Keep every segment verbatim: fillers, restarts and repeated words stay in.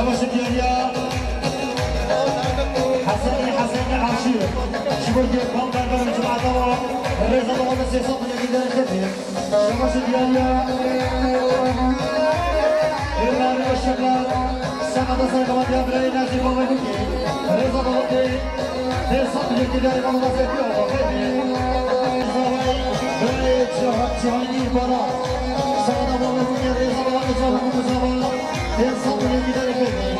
Şabaşê diyariya Hesenî, Hesenî Aşîr. Ji bo ku bal berber û cemaeta wan rêza dawate sê sed milyonkî derê ketiye. Şabaşê diyariya Hêrarê Şekar. Seheta serkeftiya birayê Nezîr Babekokê. Rêza dawate pênc sed milyonkî derê bal dawate ketiye. Zavay, birayê Ciha-, Cihangîr Bala. Seheta Babekokê, rêza dawate Çavuk Mustafa. Pênc sed milyonkî derê ketiye.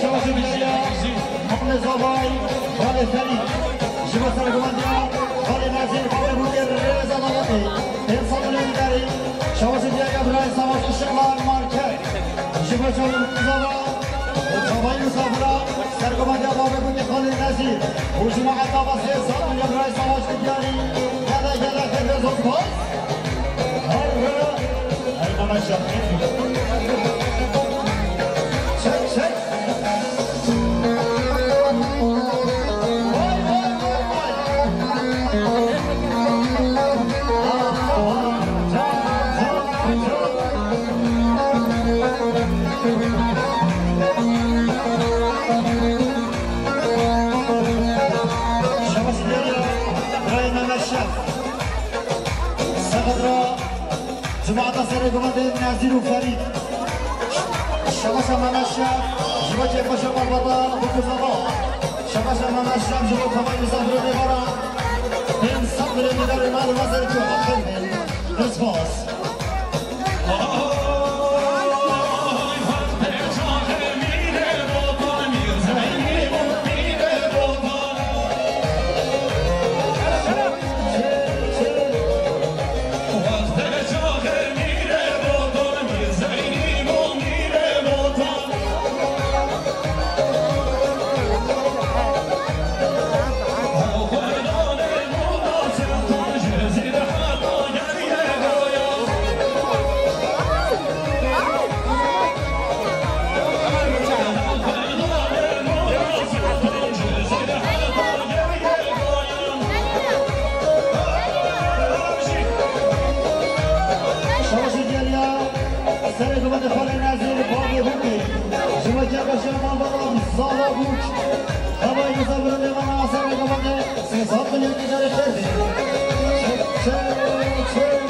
Şabaşê diyariya Muhammed Zavay, Xalê Ferîd. Ji bo sergomandiya Xalê Nezîr, Xalê Bûkê rêza dawatê. Pênc sed milyon derê. Şabaşê diyariya birayê Savaş Işıklar Market. Ji bo Çavuk Zava, Çavayî Misafira, sergomandiya Babekokê Xalê Nezîr. Û cemaeta va sê sed milyon birayê Savaş diyarî. Gele gele xêr, rêz û spas. Her re, her re, çek, çek. Şabaş diyariya birayê Mehmet Şef. Sehedra Cemaeta serê gumandê Nezîr û Ferîd. Şabaşa Mehmet Şef, ji bo kêfxweşa malbata Bûkû Zava. Şabaşa Mehmet Şef, ji bo Çavayî Misafirê Dêvara. Pênc sed milyon dînarê mal û mezer çû. Spas. Şabaşê diyariya serê gumandê Xalê Nezîr, Babê Bûkê. Ji bo kêfxweşiya malbata Zava Bûk. Çavayî Misafirê Dêvara serê gumandê sê sed milyon dînarê xêr be. Çek, çek, çek.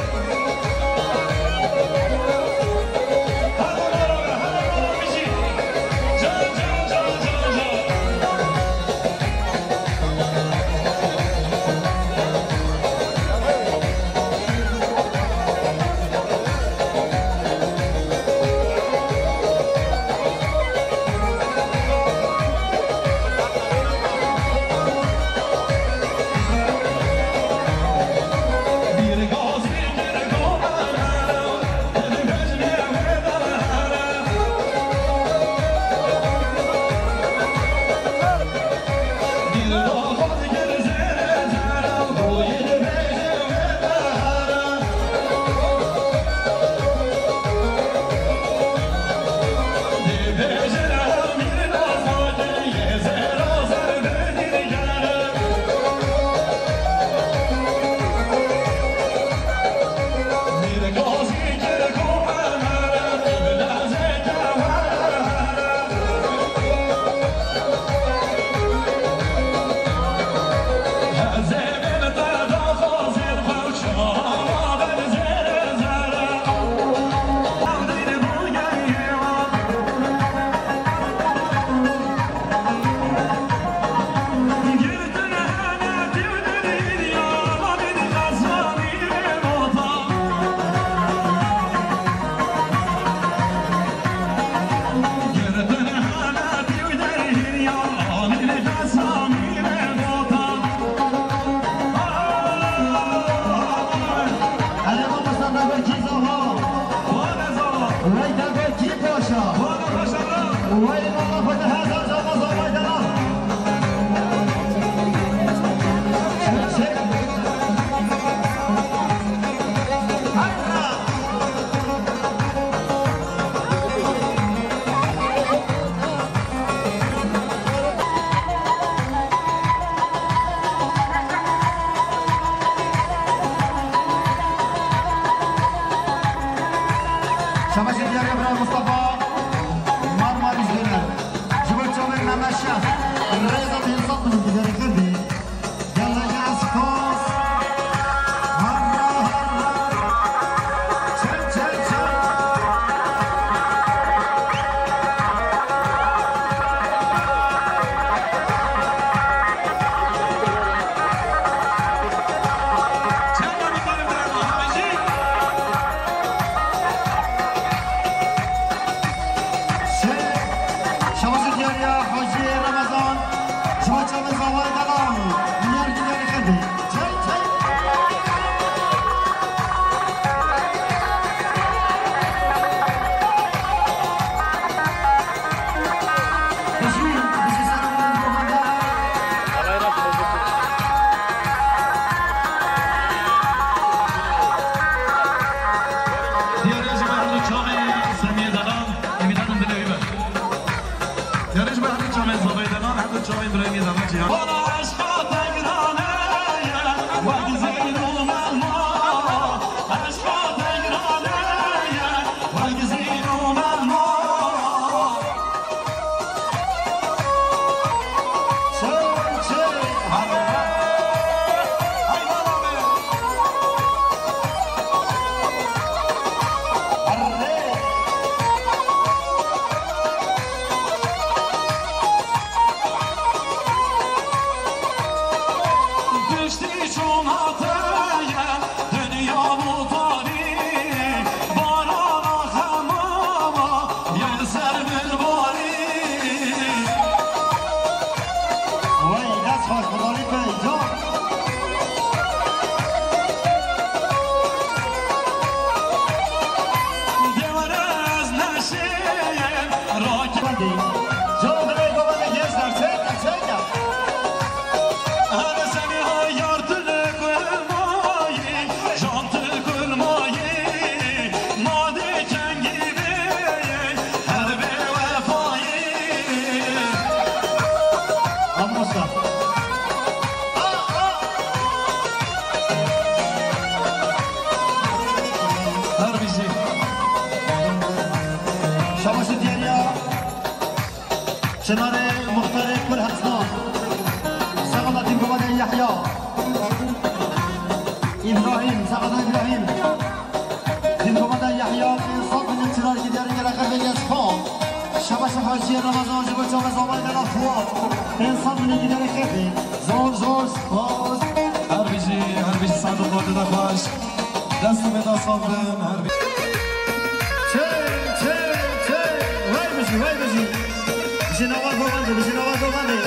Rêza tê sed bin û giderê xêr bê. Gelek ez xas. Herre, herre. Çek, çek, çek. Şabaş diyariya Hacî Remezan, ji bo çavên zavayê delan, milyar giderê xêr bê. Çek, çek. Bijî, bijî ser Diyarê ji me hemû çavên Semiyê Delan, êmî dadim dilê wî be. Diyarê ji me hemû çavên zavayê Delan, hemû çavên birayê Delan cîhan. Bana eşqa tegrane ye, wek zîn û melma. Eşqa tegrane ye, wek zîn û melma. Piştî çûna te ye dinya mutarî, barana xemama ye li ser min barî. Wey, dest xweş, Xwedalî Bey, can. Dê were ez neşêm, rakî. Can, divê gavane gençler, çek, çek. Her senî hayar tu li kurmayî, jan tu kurmayî, madê kengî bê, her bê wefayî. Mamosta. Her bijî. Şabaşê diyariya. Çinarê muxtarê Kurhestan. Sağda Dîmgova de Yahya. İbrahim, sağda İbrahim. Dîmgova de Yahya, pênc sed bin Çinarê giderê gelek xêr bê, gelek spas. Şabaş Hacî Ramazan ji bo çavên zavayê Delan Fuat. Pênc sed bin giderê xêr bê. Zor, zor spas. Her bijî, her bijî sandık xwe dide xweş. Dest û pêda sax bin, her bî. Çê, çê, çê. Wey bijî, wey bijî. Bijî nava govendê, bijî nava govendê.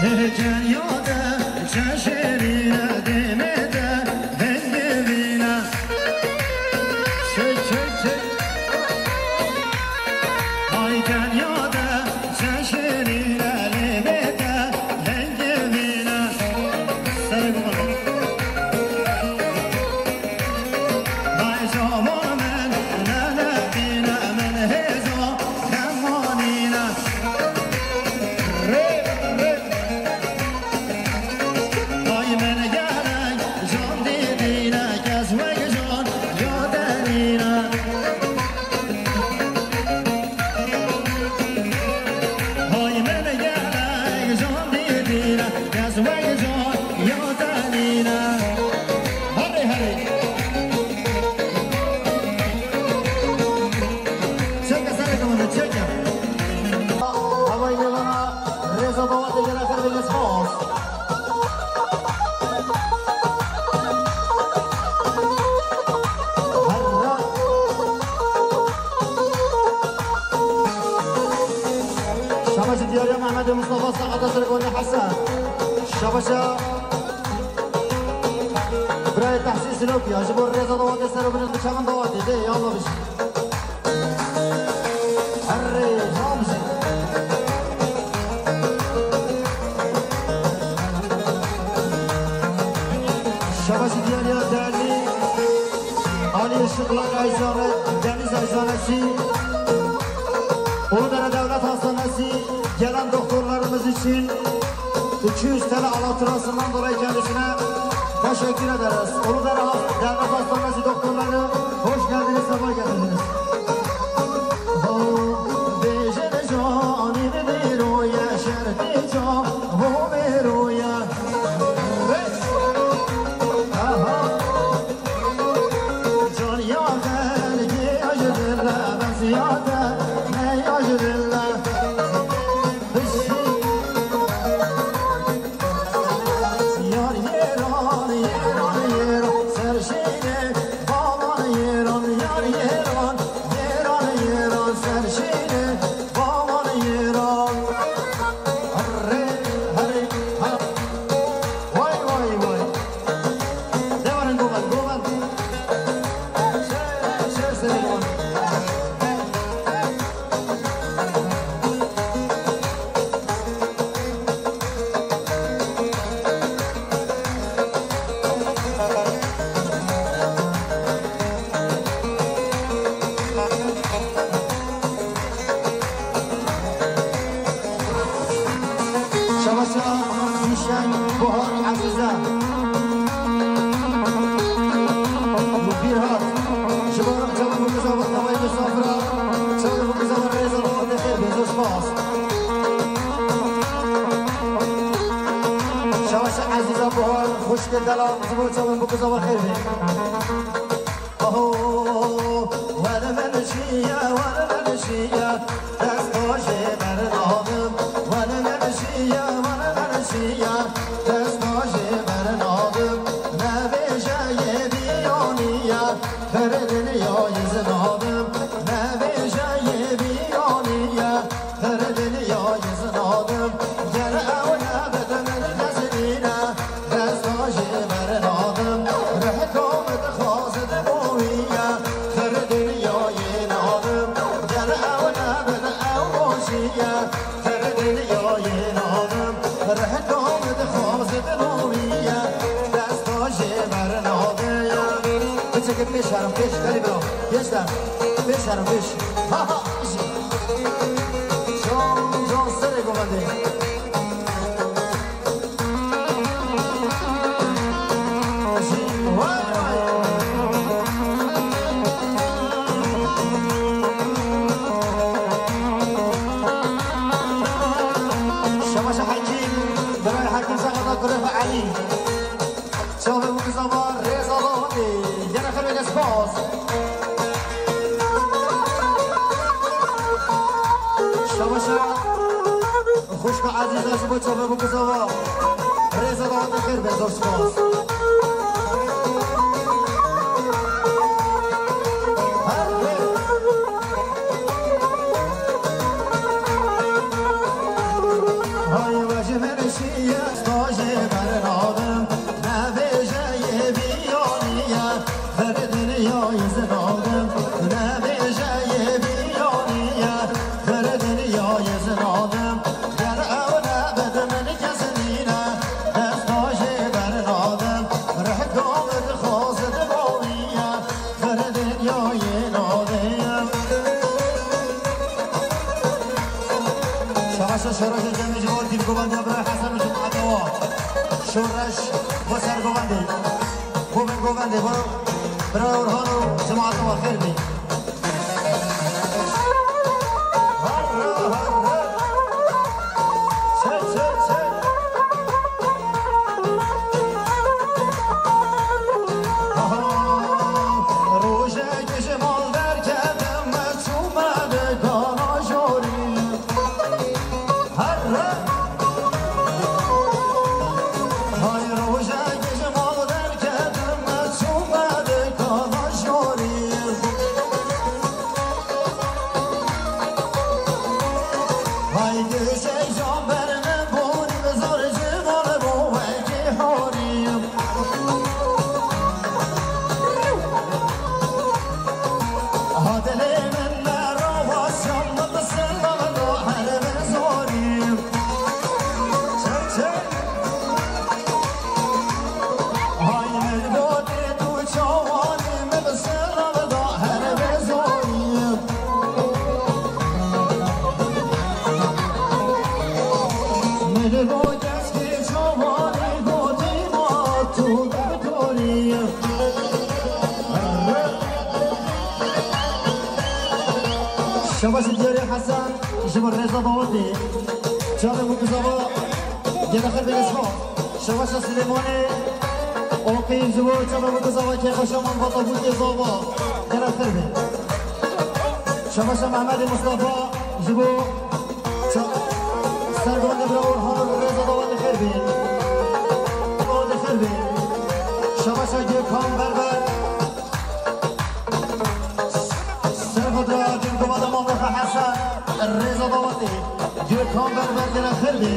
Hêcen ya de çeşerîne, demê de vengevîne. Çek, çek, çek. Ay tenya de çeşerîne, lê bê de vengevîne. Serê guman. Ay zaman min nenedîne, min hêza kemanîne. Rê, rê. Ay min gelek can dîdîne, kes wek can ya denîne. Ay min gelek can dîdîne, kes wek can ya denîne. Herê, herê. Çeke sereke min de, çeke. Hevayî nêvana rêza dawetê gelek xêr bê, gelek spas. Herre. Şabaşê diyariya Mehmedê Mustafa, saxeta serê Gondê Hesen. Şabaşa birayê Tehsîn. Lopiya, ji bo rêza dawatê ser û birin diçaxin dawatê, dê, ya Allah bijî. Herrê, ya bijî. Şabaşî diyariya değerli Ali Işıklar Ayzanı, Deniz Ayzanesi, Uludere Devlet Hastanesi gelen doktorlarımız için iki yüz T L hatıra dolayı kendisine teşekkür ederiz. Uludere Has-, Devlet Hastanesi doktorları, hoş geldiniz, sefa getirdiniz. Ho, bêjin canî dêro ye, şertê can ho mêro ye. Hey! Aha! Can ya xelkê ya ji dil e, bes ya te ne ya ji dil e. Yar yêran, yêran, yêran, ser şînê, bawan yêran, yar yêran, yêran, yêran, ser şînê, bawan yêran. Herrê, herrê, ha. Vay, vay, vay. Devarin govan, govan. Şer, şer, şer, govan. Şabaşa Gülşen Buhar Azize. Û Bîrhat. Ji bo çawa Murtaza ve tavayê misafira, çawa Murtaza ve rêza ve xêr bê, zor spas. Şabaşa Azize Buhar, xwişkê delal, ji bo çawa Murtaza ve xêr bê. Aho, were min şiye, were min şiye, desta jê bernadim. Were min şiye, were min şiye, desta jê bernadim. Nebêje yê biyaniye, xirê dinyayê zinadim. Nebêje yê biyaniye, xirê dinyayê zinadim. Ger ew nebit min kes nîne, desta jê bernadim. Rihka min dixwazit bo wî ye, xirê dinyayê nadim. Ger ew nebit ew boşî ye, xirê dinyayê nadim. Rihka min dixwazit bo wî ye, desta jê bernadim. Biçekê pêş herin, pêş, gelî bira. Pêş de, pêş herin, pêş. Ha, ha, jî. Can, can serê govendê. Vay, vay. Şabaşa Hekîm, birayê Hekîm Zexada, kurê xwe Elî. Çavê û kizava rêza dawetê. Yere xelwê de spas. Şabaşa xwişka ezîza ji bo çavê û kizava. Rêza dawetê xêr be, zor spas. Her xêr. Hay vecimir şiye, stajê bernadim. Nebêje yê biyaniye, xirê dinyayê zinadim. Nebêje yê biyaniye, xirê dinyayê zinadim. Ger ew nebit min kes nîne, desta jê bernadim. Rihka min dixwazit bo wî ye, xirê dinyayê nadim. Şabaşa şoreşa cemê ji bo dîlgovendê birayê Hesen û cemaeta wa. Şoreş bo ser govendê. Bo bin govendê, bo birayê Orhan û cemaeta wa xêr bî. Herre, herre. Çek, çek, çek. Aha, rojek ji mal derketim, çûme dikana jorî. Herre. Hay rojek ji mal derketim, çûme dikana jorî. Şebaşê diyarê Hesen ji bo rêza dawetê. Çavê Mûkizava Gele Xerbê Esma. Şebaşa Silêmanê Oqî ji bo çavê Mûkizava Kêxweşa Malbata Gulê Zava Gele Xerbê. Şebaşa Mehmedê Mustafa ji bo ça-, Sergavê bira Orhan rêza dawetê xêr bê. Dawetê xêr bê. Şebaşa Gökhan Berber. Serxwe dira Gilgova de Mamrexa Hesen, rêza dawetê. Gökhan Berber gele xêr bê.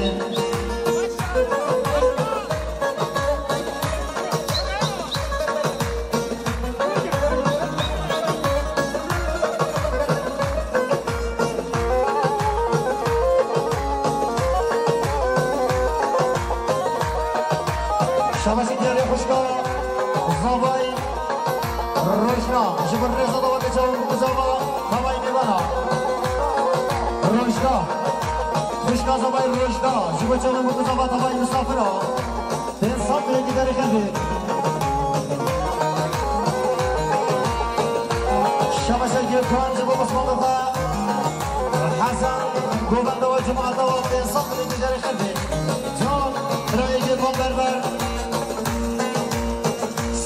Şabaşê diyarê xwişka Zavay Rojna, ji bo rêza dawetê çawa Mûkizava, xavayî mêvana. Rojna. Xwişka Zavay Rojna, ji bo çawa Mûkizava, xavayî misafira. Pênc sed lê giderê xerbê. Şabaşa Gökhan ji bo misafira. Hesen, govenda we, cemaata we, pênc sed lê giderê xerbê. Can, birayê Gökhan Berber.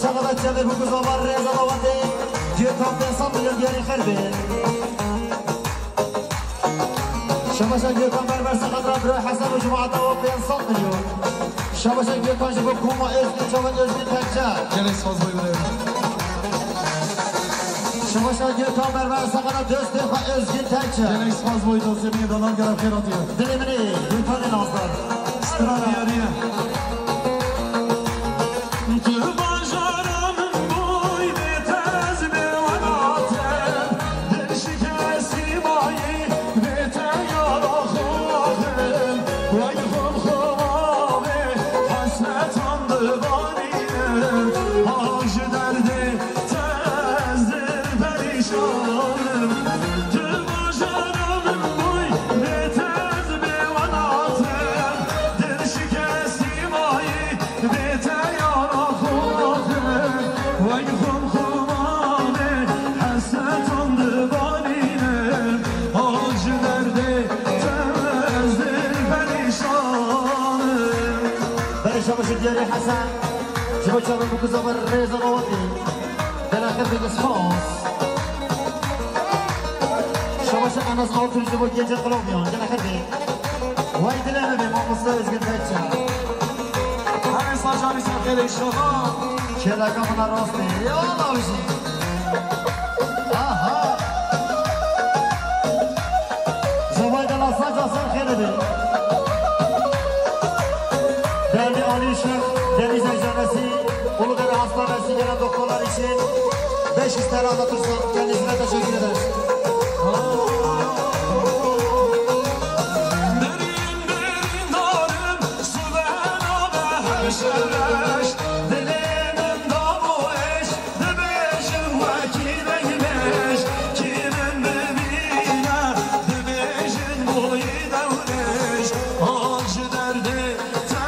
Selamet çavê Mûkizava rêza dawetê. Gökhan pênc sed milyon diyarê xerbê. Şebaşa Gökhan Berber Sexedra bira Hesen û cemaata we pênc sed milyon. Şebaşa Gökhan ji bo koma Özgün, çawa Özgün Tekçe. Gelek spas boy birayê. Şebaşa Gökhan Berber Sexedra dostê xwe Özgün Tekçe. Gelek spas boy dostê min, dalan gelek xêr hatiye. Dilê min ê, Gökhanê nazdar. Stran diyariye. Tu bajara min bûy bê tez bê welat. Dil şikestî mayî bê te yara xwe axim. Wey xwe xwe bê hesretan dibarînim. Ha ji derdê te ez dil perîşanim. Tu bajara min bûy bê te ez bê welatim. Dil şikestî mayî bê te yara xwe axim. Wey xwe xwe bê hesretan dibarînim. Ha ji derdê te ez dil perîşanim. Berê şabaşê diyarê Hesen. Ji bo çavê Mûkizava rêza dawetê. Gele xerbê, spas. Şabaşa Enes Altuş ji bo gêncê Qilawmiyan. Gele xerbê. Wey dilê min bê, mamoste Özgün Tekçe. Her sacanî ser xêrê şaxa. Kêleka min a rastê. Ya Allah bijî. Aha. Zavay de Lasaca ser xêre be. Değerli Ali Şef, Deniz Eczanesi, Uludere Hastanesi gelen doktorlar için beş yüz T L anlatırsa kendisine teşekkür ederiz. Derin derin darım, su beraber her şeyler. Dilê min da bû êş, dibêjim wekî neymiş. Kî min bibîne, dibêjin bûyî dewrêş. Al ji derdê te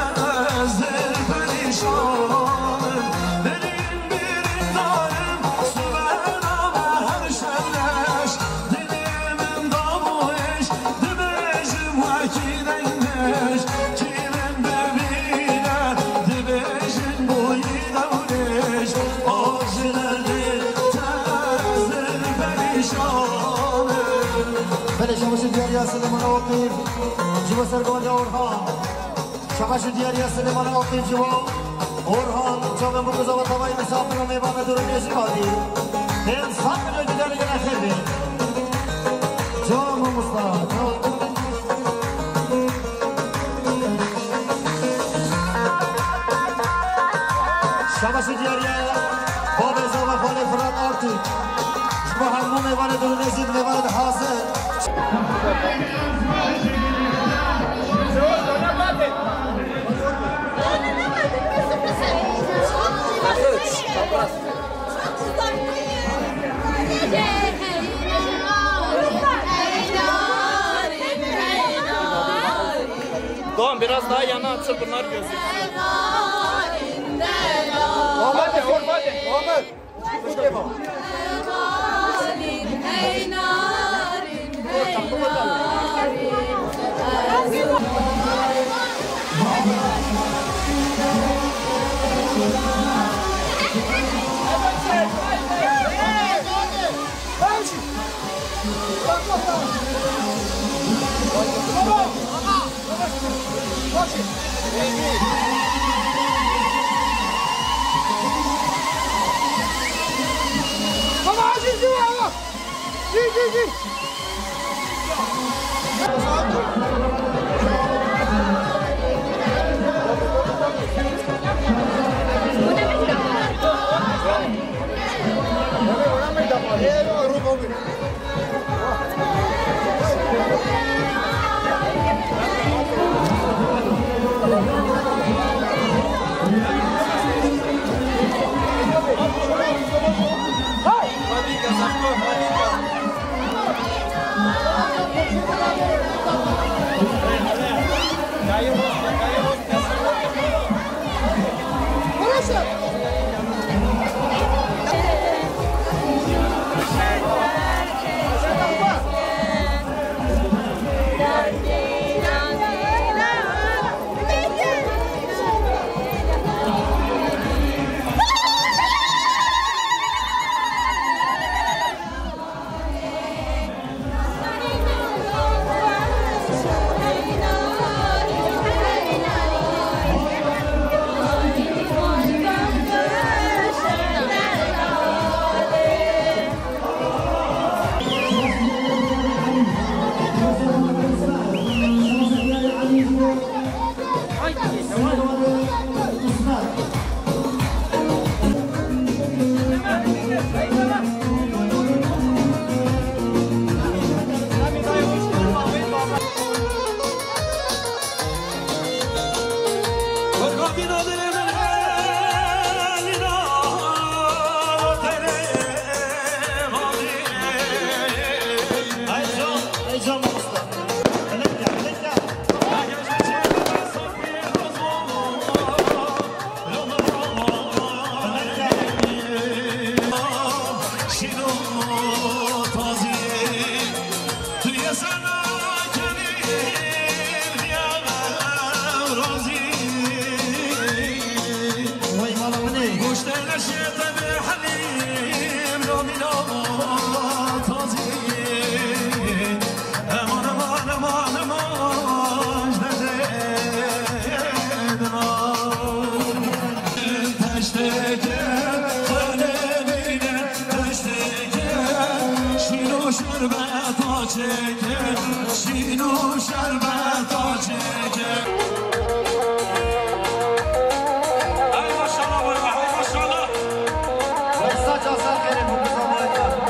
ez dil perîşanim. Birîn birîn darim, sibena me her şev leş. Dilê min da bû êş, dibêjim wekî neymiş. Kî min bibîne, dibêjin bûyî dewrêş. Al ji derdê te ez dil perîşanim. Belê, şabaşê diyariya Silêmana Oqîf, ji bo sergavenda Orhan. Şabaşê diyariya Silêmana Oqîf ji bo Orhan, çavê Mûkizava, tavayî misafir û mêvanê dûr û nêzîk hatî. Pênc sed milyon dînar gele xêr bê. Can mamosta, can. Şabaşê diyariya babê zava xalê Firat Artûk. Ji bo hemû mêvanê dûr û nêzîk, mêvanê di hazir. Doğan, biraz daha yana açıl, bunlar gözüküyor. Ahmet, Ahmet. Ahmet. Çıkmış defa. Baba, acil, acil, baba. Gir, gir, gir. Şerbeta çêke, şîn û şerbeta çêke. Hey maşallah, hey maşallah. Saça ser xêrê bu, bu zaman.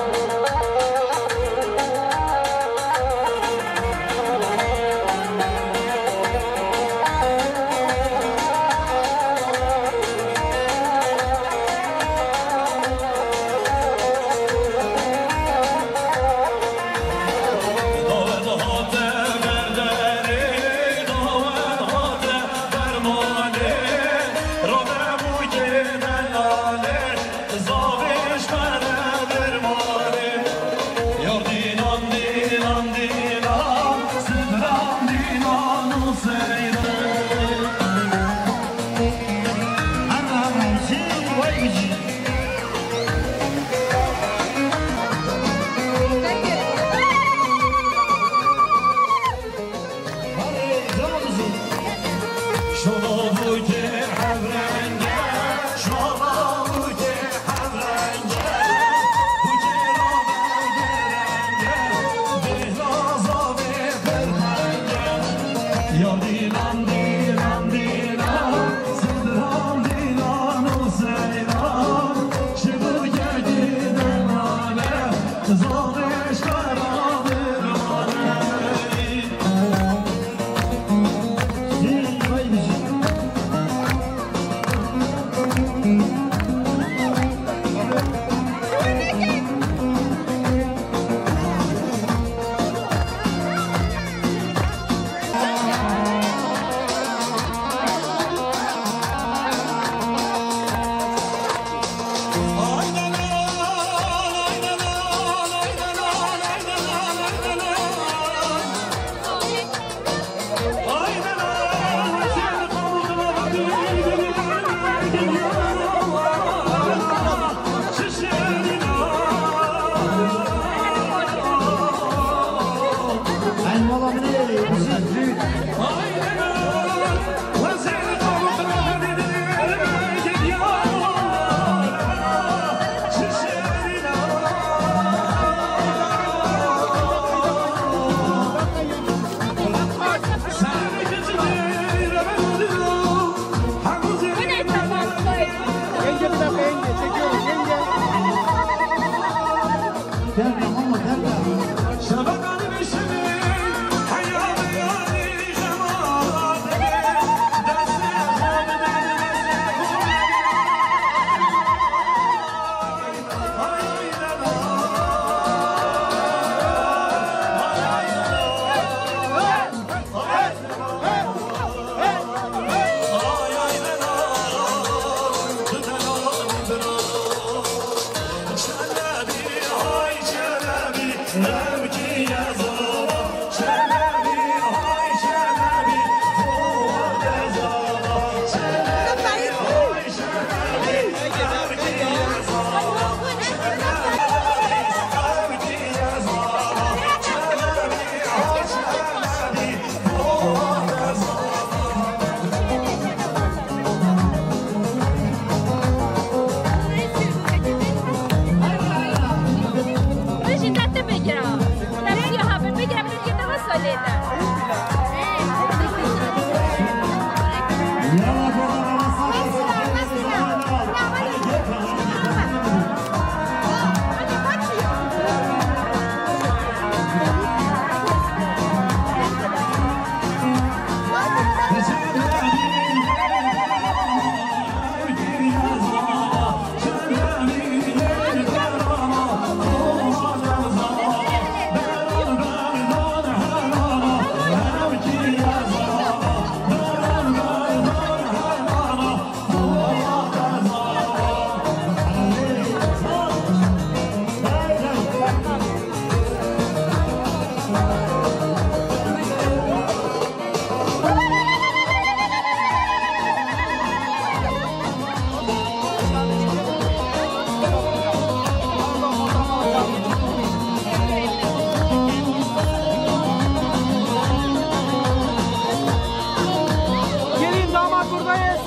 Gelin, damat buradayız.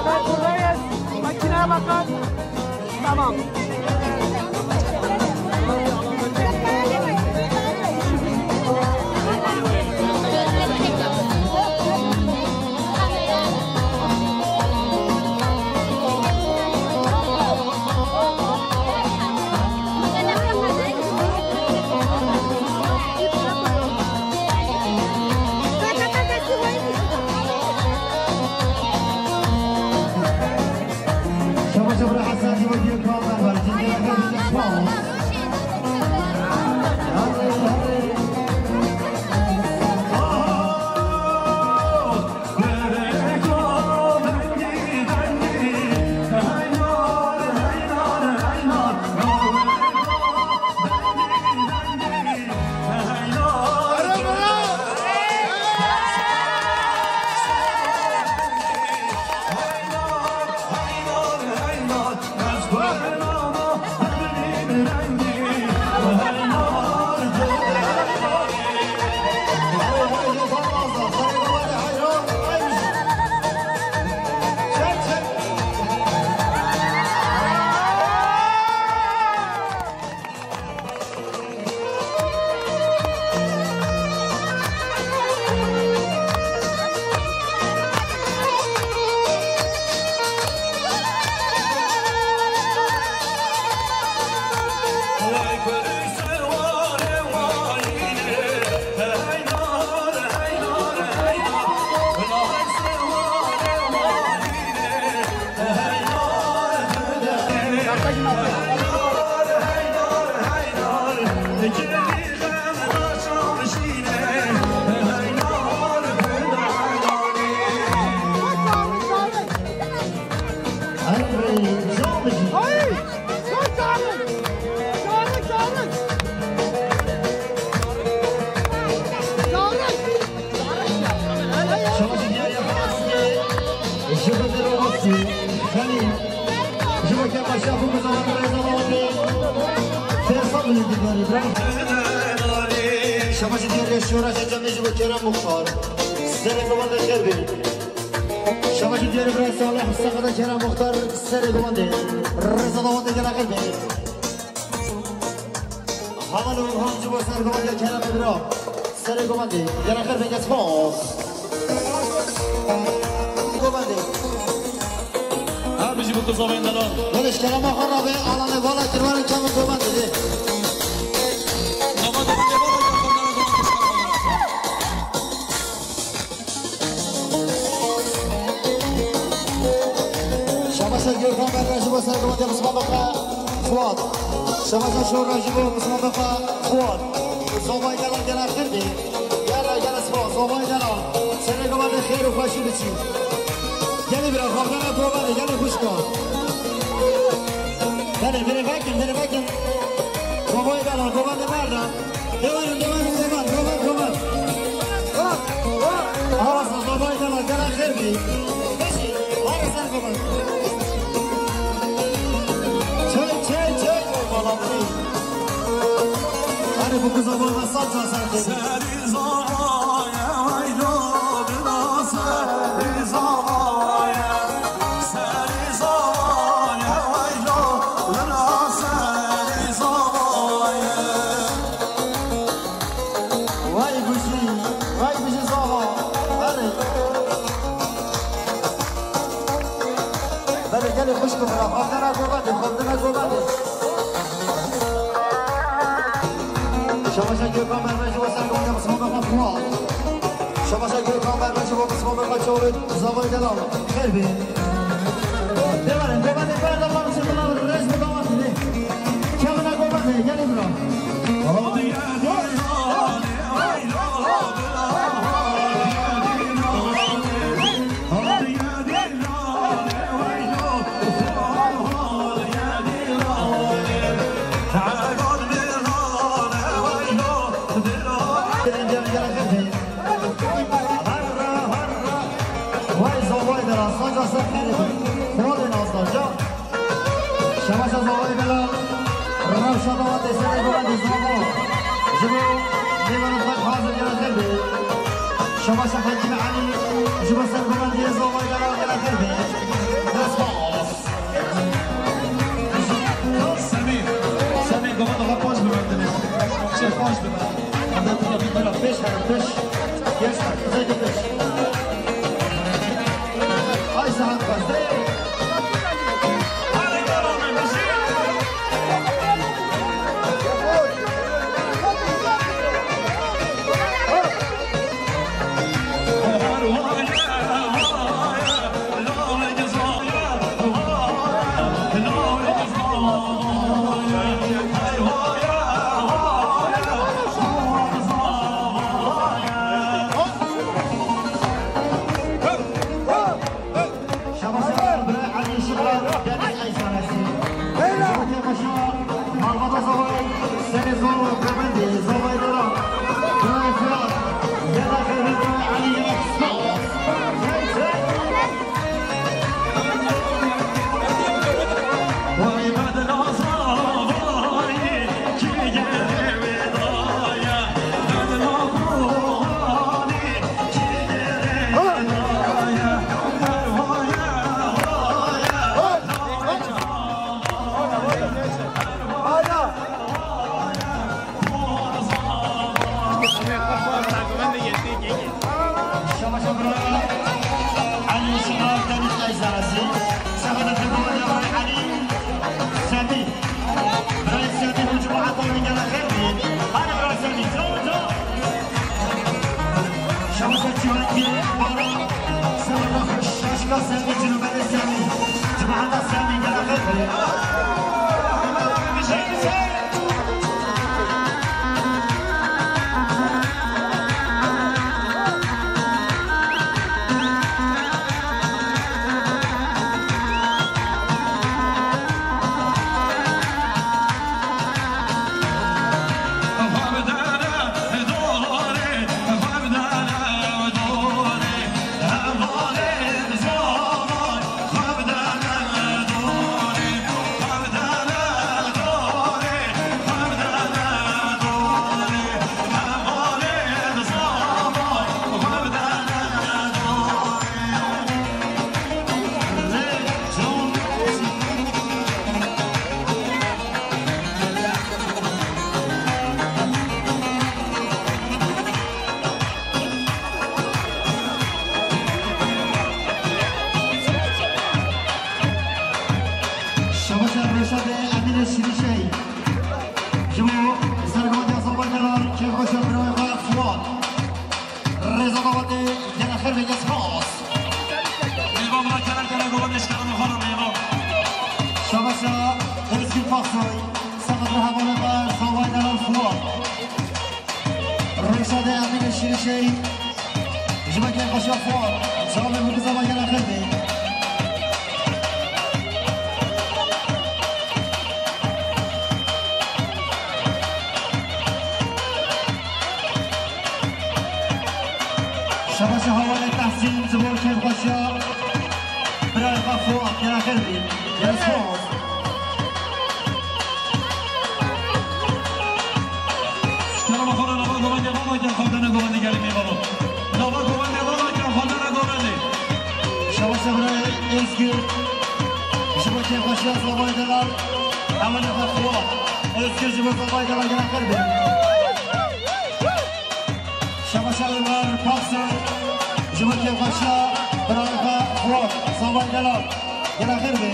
Damat buradayız. Makineye bakın. Tamam. Şaşi diye yapmasın. Şaşi diye yapmasın. Şaşi diye yapmasın. Şabaşi diyar reşiyo raşe cemê ji bo Kerem Muxtar. Serê govendê xêr bê. Şabaşi diyar bira Salih, sexada Kerem Muxtar, serê govendê. Reza da wendê gela xêr bê. Heval û ham ji bo ser govendê Kerem bira. Serê govendê. Gela xêr bê, kes xos. Govendê. Her bijî bi kuzovên delal. Wele ji kerema xwe rabe, alane vala kirvanê çavê govendê dê. Nava de bide vala kirvanê govendê. Şabaşa Gürkan Berre ji bo ser govendê Osman Baka Fuat. Şabaşa Şora ji bo Osman Baka Fuat. Zobay gela gela xêr bê. Gela gela spas, zobay gela. Serê govendê xêr û xweşî biçî. Gelê bira, xwendana govendê, gelê xwişka. Gelê, vêrê vekin, vêrê vekin. Bu kıza bana saç asar. Serî zavaye weylo, bila serî zavaye. Serî zavaye weylo, bila serî zavaye. Vay bujî, vay bujî zava. Erê. Belê gelê xwişk û bira, xwendina govendê, xwendina govendê. Şabaşa Gökhan Berber ji bo sergometiya Mismamê xwe Fuat. Şabaşa Gökhan Berber ji bo Mismamê xwe çawê zavayê delal. Xêr bê. Devarin, devarin, berda lan, çi lan, rêz bi dawan dide. Kevina govendê, gelê bira. Vay zavay dera, saca ser xêrê. Xwedê nazda ca. Şebaşa zavayê delal. Rewşa dawatê serê govendê zava. Ji bo mêvanê xwe hazir gere xêr bê. Şebaşa Hecî Elî. Ji bo ser govendê zavayê delal gere xêr bê. Dest baş. Semî, Semî, govenda xwe paş biberdinê. Çê paş bibe. Anda tu bî bela pêş, her pêş. Yes, her pêş. Ay saet xwestê. Şabaş, bira Elî Şiqar, Deniz Eysanesi. Şevke Paşa, Malbata Zavay, Serê Zor, Govendê, Zavay Dera. Bira Fırat, Yeda Xeyrî, Elî Yeda Kısmet. Şabaşa bira Elî Şiqar, Deniz Eysanesi. Sefada Februar, Elî Semî. Birayê Semî û cemaeta wî gele xêr bî. Hadi birayê Semî, çawa, çawa. Şebaşa Çîwekî, Bara, Semî, Şaşka Semî, Cinûbelê Semî. Cemaeta Semî gele xêr bî. Şebaşa Reşadê Emînê Şirîşey. Ji bo sergotiya Zobay Delal, kêfxweşa birayê xwe Fuat. Rêza dawetê gele xêr bê, spas. Mêvan bira kere kere govan eşkere xwe re mêvan. Şebaşa Özgür Paksoy, seqet li hevalê xwe Zobay Delal Fuat. Reşadê Emînê Şirîşey, ji bo kêfxweşiya Fuat, çavê min bi zava gele xêr bê. Şebaşa hevalê Tehsîn, ji bo kêfxweşiya birayê xwe Fuat, gele xêr bê. Gele spas. Zavay Delal, hevalê xwe Fuat. Özgür ji bo Zavay Delal gel xêr be. Şebaşa Ömer Paksoy, ji bo kêfxweşiya birayê xwe Fuat, Zavay Delal. Gel xêr be.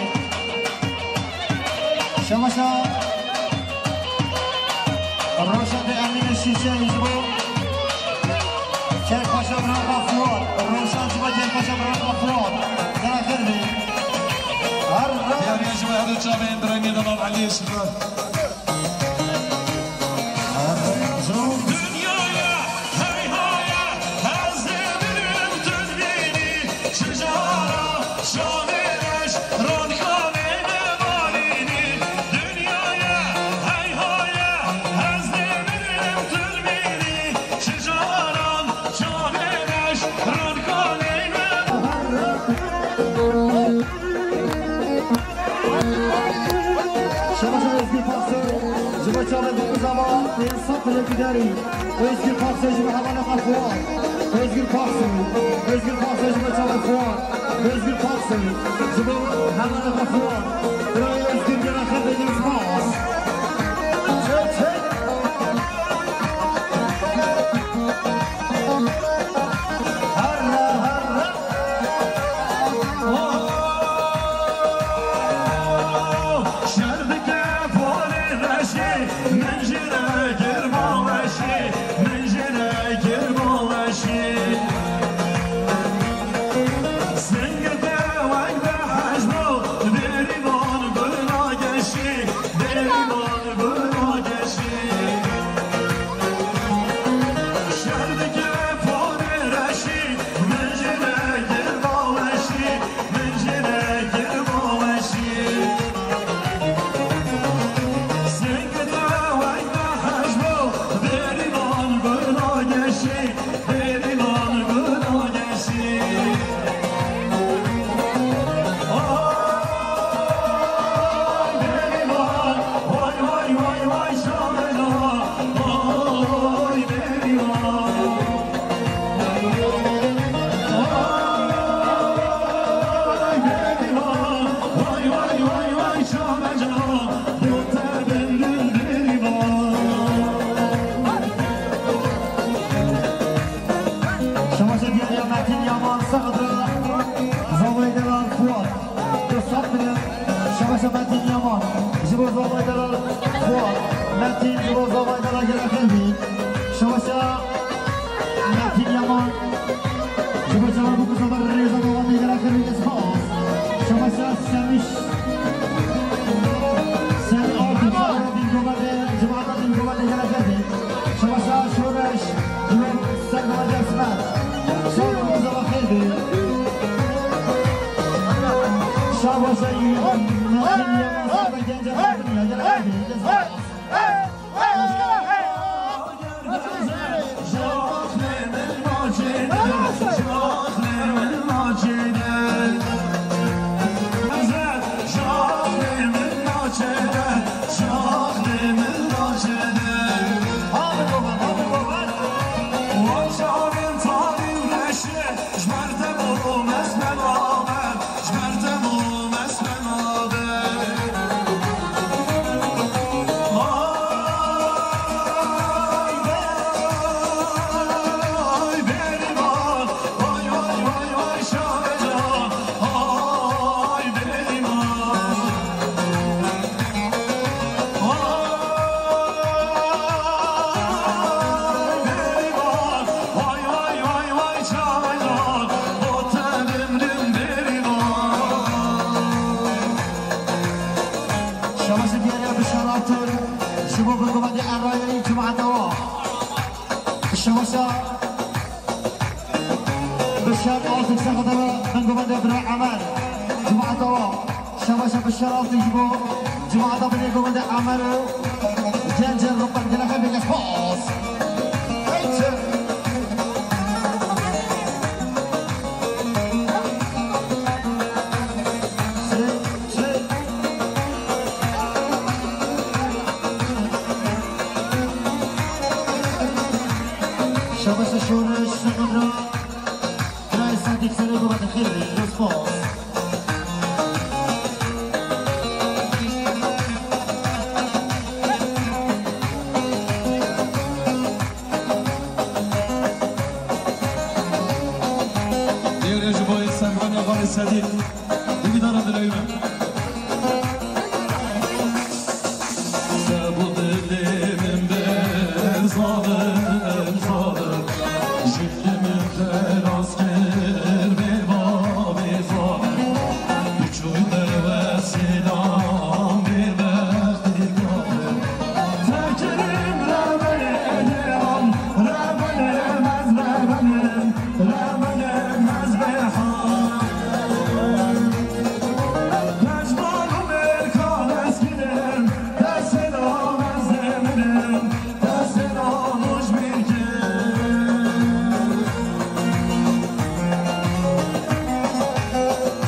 Şebaşa Roşan de Emîne Şîşe ji bo kêfxweşiya birayê xwe Fuat. Roşan ji bo kêfxweşiya birayê xwe Fuat. Gel xêr be. Her Diyariya ji bo her du çavên birayê Delal Elî Şifa. Her Dinyaya hey haye, ez demirim tu dibînî, çi cara şavê reş, ronka neyne malînî. Dinyaya hey haye, ez demirim tu dibînî, çi caran çavê reş, ronka neyne. Şebaşa Özgür Paksoy, ji bo çavê dokuz ava, pênc sed milyonkî derî. Özgür Paksoy ji bo hevalê xwe Fuat. Özgür Paksoy, Özgür Paksoy ji bo çavê Fuat. Özgür Paksoy, ji bo hevalê xwe Fuat. Birayê Özgür gel xêr be, spas. Çek, çek. Herre, herre. Şer dike polê reşê, min jê re kir baweşê, min jê re kir baweşê. Singê te wek behecno, bêrîvan gula geşê, bêrîvan gula geşê. Şer dike polê reşê, min jê re kir baweşê. Min jê re kir baweşî. Singê te wek behecno, bêrîvan gula geşî, bêrîvan gula geşî. Ay bêrîvan, vay, vay, vay, vay, şamena, ay bêrîvan. Şebaşa diyariya Metin Yaman, Sexdra, Zavay Delal Fuat. Şebaşa Metin Yaman, ji bo Zavay Delal Fuat. Metin, ji bo Zavay Delal gel xêr bî. Şebaşa Metin Yaman, ji bo çawa bû ku zaman rêza dewamê gel xêr bî, spas. Şebaşa Semîş. Semî Altun, Şahin Dilgovade, cemaata Dilgovade gel xêr bî. Şebaşa Şoreş, ji bo Sergola Desmet. Şahin Dilgovade xêr bî. Şabaşa Metin Yaman, Sergola Gence Metin Yaman, gel xêr bî. Şebaşa diyariya Bişar Altun, ji bo bingovendê Erayayî cemaeta wa. Şebaşa Bişar Altun, Sexdra, bingovendê bira Emer, cemaeta wa. Şebaşa Bişar Altun ji bo cemaeta binê govendê Emer û Gencên Rupan, gel xêr bî, spas. Şebaşa Şoreş, Sexdra. Birayê Sedîq, serê govendê xêr bî, spas. Sedî, dîvîdara dileyî me. Te bu dilê min bir zalim, zalim. Ji min xelas kir bê bavê zalim. Biçû dewe sêlan bê bextê kafir. Fekirim rebenim, rebenim ez rebenim.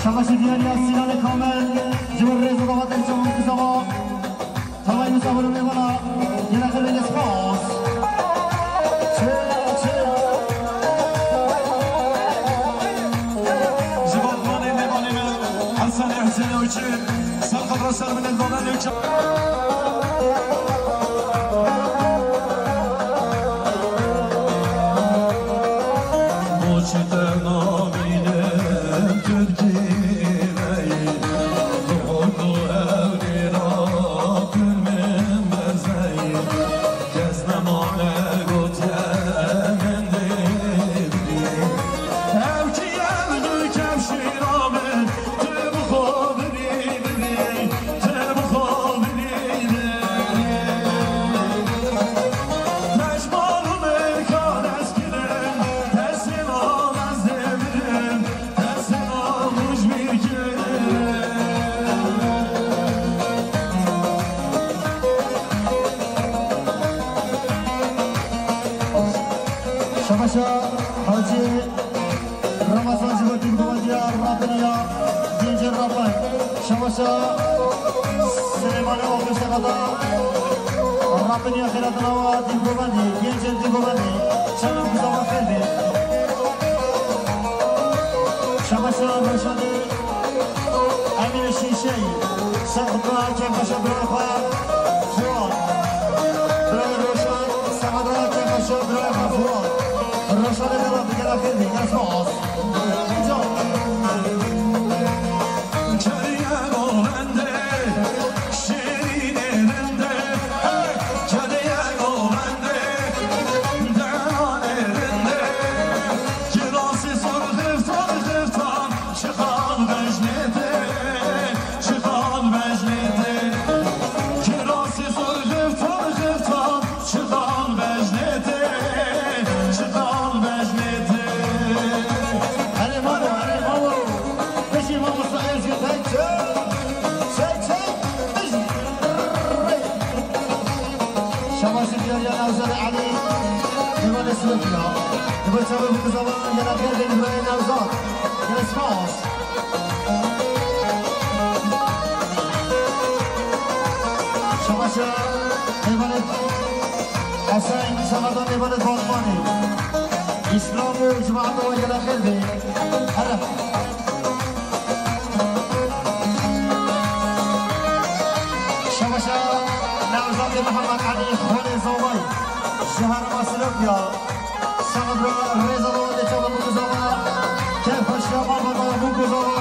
Şabaşê diyariya Sînanê Kamil, ji bo rêz û daxwazên çavan kuzava. Tavayê misafirin ê bala, yena xirê spas. Çi, çi. Ji bo vanê mêvanê me, Hesenê Husênê û çi, ser xebra ser min ê vanê û çi. Boçî te nabînim Tirkî me yî, dixwit û ewlêra Kurmên Berzeyî. Kes nemane gotiye min dê bidî. Ew kî ye li nû kevşîra min, tu bi xwe bibî, bibî, tu bi xwe bibî, bibî. Pejman û mirka dest kirin, destê ma ez dê mirim. Şabaşa Hacî Ramazan ji bo dîvgovendiya Rabiniya Gencên Rabin. Şabaşa Silêmanê Oxir Sexada Rabiniya xêra di nava dîvgovendî, gencên dîvgovendî. Çavan kuzava xêr bê. Şabaşa Reşadê Emînê Şîşeyî, ser xwe kêfxweşa birayê xwe Fuad. Birayê Reşad, ser xwe kêfxweşa birayê xwe Fuad. Reşadê dela digera xêr bê, gel spas. Înca. Keriye govendê, şêrînê rindê, hey, keriye govendê, deranê rindê. Kirasê sor xiftan, xiftan, çiqan bejnê tê, çiqan bejnê tê. Kirasê sor xiftan, xiftan, çiqan bejnê tê, çiqan bejnê tê. Erê mamo, erê mamo. Piştî mamosta Êzgî tek çek, çek, çek, piştî. Şabaşê diyariya Newzad Elî, Divanê Silifya. Dibe çavê bikuzava, yena xêr bê birayê Newzad. Yena spas. Şabaşa, eyvallah. Esen, şabaşa, eyvallah, Batmanî. İslam û cemaat û yena xêr bê. Here. Şabaşa Newzadê Mihemed Elî Xolê Zovay ji herêma Silifya. Sabra rêza dawetê çava bû kuzava. Kevxweşiya mama bû kuzava.